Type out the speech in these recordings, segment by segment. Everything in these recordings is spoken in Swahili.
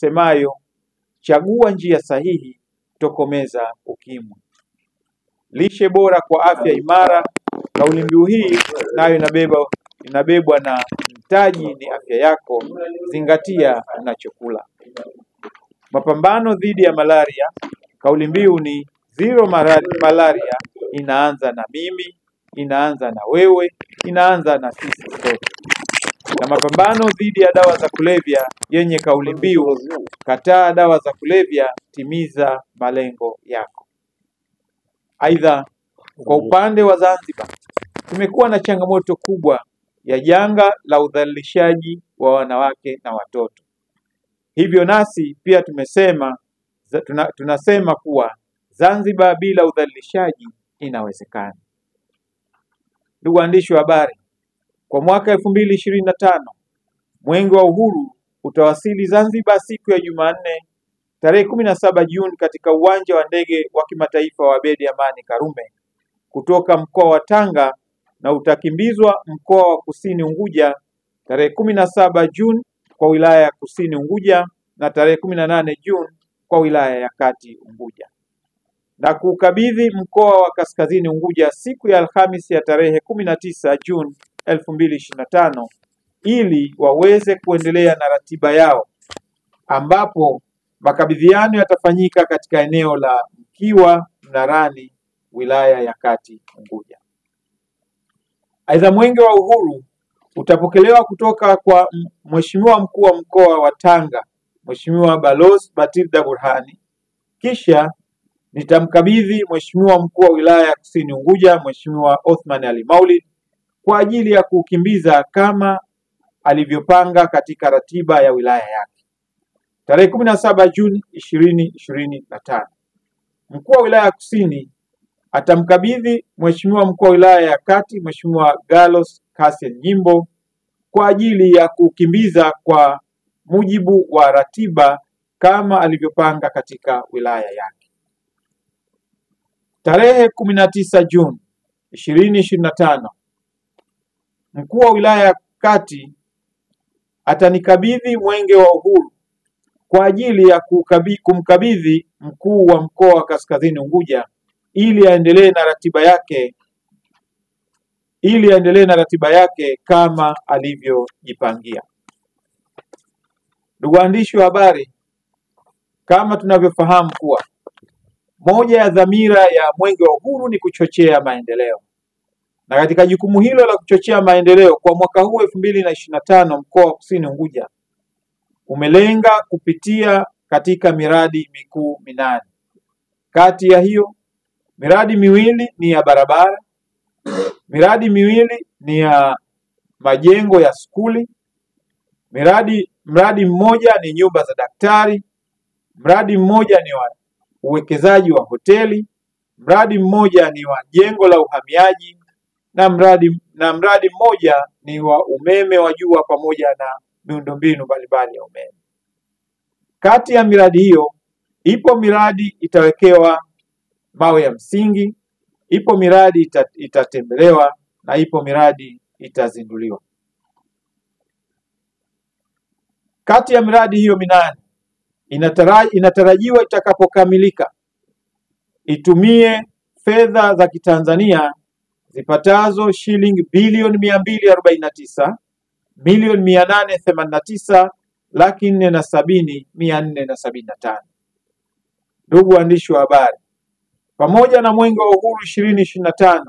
isemayo chagua njia sahihi, tokomeza ukimwi. Lishe bora kwa afya imara, kauli mbiu hii nayo inabebwa na mtaji ni afya yako, zingatia unachokula. Mapambano dhidi ya malaria, kauli mbiu ni zero malaria, inaanza na mimi, inaanza na wewe, inaanza na sisi sote. Na mapambano dhidi ya dawa za kulevya yenye kauli mbiu kataa dawa za kulevya, timiza malengo yako. Aidha, kwa upande wa Zanzibar tumekuwa na changamoto kubwa ya janga la udhalilishaji wa wanawake na watoto. Hivyo nasi pia tunasema kuwa Zanzibar bila udhalilishaji inawezekana. Ndugu waandishi wa habari, kwa mwaka 2025 Mwenge wa Uhuru utawasili Zanzibar siku ya Jumanne tarehe 17 Juni katika uwanja wa ndege wa kimataifa wa Abeid Amani Karume kutoka mkoa wa Tanga na utakimbizwa mkoa wa Kusini Unguja tarehe 17 Juni kwa wilaya ya Kusini Unguja na tarehe 18 Juni kwa wilaya ya Kati Unguja, na kuukabidhi mkoa wa Kaskazini Unguja siku ya Alhamisi ya tarehe 19 Juni 2025 ili waweze kuendelea na ratiba yao, ambapo makabidhiano yatafanyika katika eneo la Mkiwa Mnarani, wilaya ya Kati Unguja. Aidha, Mwenge wa Uhuru utapokelewa kutoka kwa Mheshimiwa Mkuu wa Mkoa wa Tanga, Mheshimiwa Balozi Batilda Burhani, kisha nitamkabidhi Mheshimiwa Mkuu wa Wilaya ya Kusini Unguja, Mheshimiwa Othman Ali Maulid, kwa ajili ya kukimbiza kama alivyopanga katika ratiba ya wilaya yake. Tarehe 17 Juni 2025, Mkuu wa Wilaya ya Kusini atamkabidhi Mheshimiwa Mkuu wa Wilaya ya Kati, Mheshimiwa Galos Kassen Nyimbo, kwa ajili ya kukimbiza kwa mujibu wa ratiba kama alivyopanga katika wilaya yake. Tarehe 19 Juni 2025, Mkuu wa Wilaya ya Kati atanikabidhi Mwenge wa Uhuru kwa ajili ya kumkabidhi Mkuu wa Mkoa wa Kaskazini Unguja ili aendelee na ratiba yake kama alivyojipangia. Ndugu waandishi wa habari, kama tunavyofahamu kuwa moja ya dhamira ya Mwenge wa Uhuru ni kuchochea maendeleo. Na katika jukumu hilo la kuchochea maendeleo kwa mwaka huu 2025 mkoa wa Kusini Unguja umelenga kupitia katika miradi mikuu 8. Kati ya hiyo miradi 2 ni ya barabara, miradi 2 ni ya majengo ya skuli, mradi mmoja ni nyumba za daktari, mradi mmoja ni wa uwekezaji wa hoteli, mradi mmoja ni wa jengo la uhamiaji na mradi mmoja ni wa umeme wa jua pamoja na miundombinu mbalimbali ya umeme. Kati ya miradi hiyo ipo miradi itawekewa mawe ya msingi, ipo miradi itatembelewa na ipo miradi itazinduliwa. Kati ya miradi hiyo 8 inatarajiwa itakapokamilika itumie fedha za Kitanzania zipatazo shilingi bilioni 249 milioni 889 470,475. Ndugu waandishi wa habari, pamoja na Mwenge wa Uhuru 2025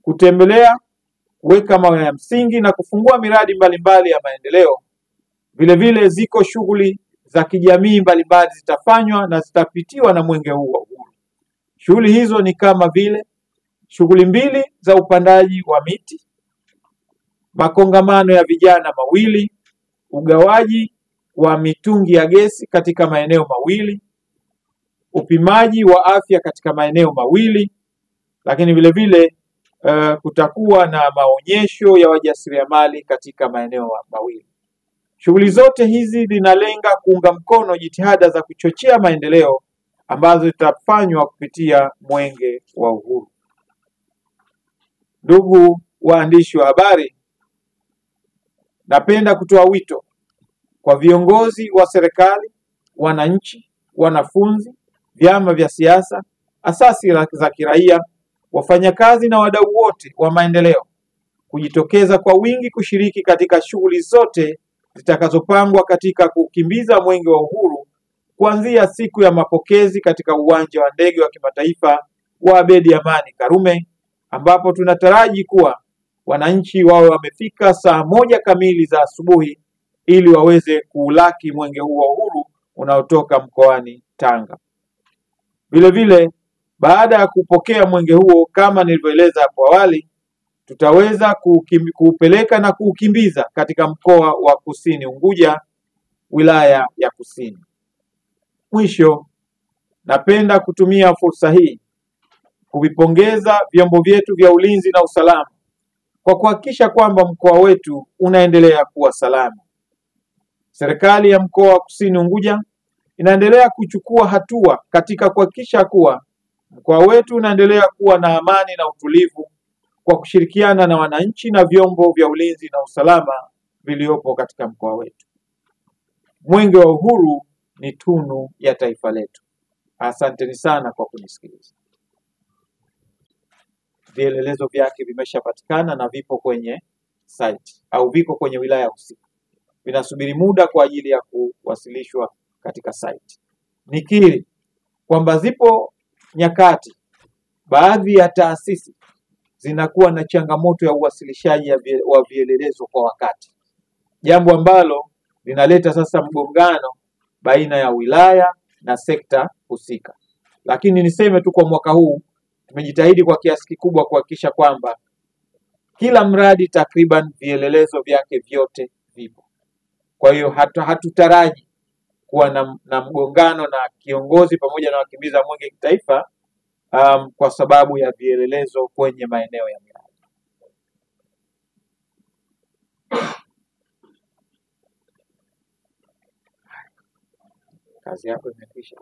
kutembelea, kuweka mawe ya msingi na kufungua miradi mbalimbali ya maendeleo, vile vile ziko shughuli za kijamii mbalimbali zitafanywa na zitapitiwa na Mwenge huu wa Uhuru. Shughuli hizo ni kama vile shughuli 2 za upandaji wa miti, makongamano ya vijana 2, ugawaji wa mitungi ya gesi katika maeneo 2, upimaji wa afya katika maeneo 2, lakini vile vile kutakuwa na maonyesho ya wajasiriamali katika maeneo 2. Shughuli zote hizi zinalenga kuunga mkono jitihada za kuchochea maendeleo ambazo zitafanywa kupitia Mwenge wa Uhuru. Ndugu waandishi wa habari, napenda kutoa wito kwa viongozi wa serikali, wananchi, wanafunzi, vyama vya siasa, asasi za kiraia, wafanyakazi na wadau wote wa maendeleo kujitokeza kwa wingi kushiriki katika shughuli zote zitakazopangwa katika kukimbiza Mwenge wa Uhuru kuanzia siku ya mapokezi katika uwanja wa ndege wa kimataifa wa Abeid Amani Karume, ambapo tunataraji kuwa wananchi wawe wamefika saa 1 kamili za asubuhi ili waweze kuulaki Mwenge huu wa Uhuru unaotoka mkoani Tanga. Vile vile, baada ya kupokea mwenge huo kama nilivyoeleza hapo awali, tutaweza kuupeleka na kuukimbiza katika mkoa wa Kusini Unguja, wilaya ya Kusini. Mwisho, napenda kutumia fursa hii kuvipongeza vyombo vyetu vya ulinzi na usalama kwa kuhakikisha kwamba mkoa wetu unaendelea kuwa salama. Serikali ya mkoa wa Kusini Unguja inaendelea kuchukua hatua katika kuhakikisha kuwa mkoa wetu unaendelea kuwa na amani na utulivu kwa kushirikiana na wananchi na vyombo vya ulinzi na usalama viliopo katika mkoa wetu. Mwenge wa Uhuru ni tunu ya taifa letu. Asanteni sana kwa kunisikiliza. Vielelezo vyake vimeshapatikana na vipo kwenye site au viko kwenye wilaya husika. Vinasubiri muda kwa ajili ya kuwasilishwa katika site. Nikiri kwamba zipo nyakati baadhi ya taasisi zinakuwa na changamoto ya uwasilishaji wa vielelezo kwa wakati, jambo ambalo linaleta sasa mgongano baina ya wilaya na sekta husika. Lakini niseme tu kwa mwaka huu tumejitahidi kwa kiasi kikubwa kuhakikisha kwamba kila mradi takriban vielelezo vyake vyote vipo. Kwa hiyo hatutaraji kuwa na mgongano na kiongozi pamoja na wakimbiza mwenge kitaifa kwa sababu ya vielelezo kwenye maeneo ya miradi. Kazi yako imekwisha.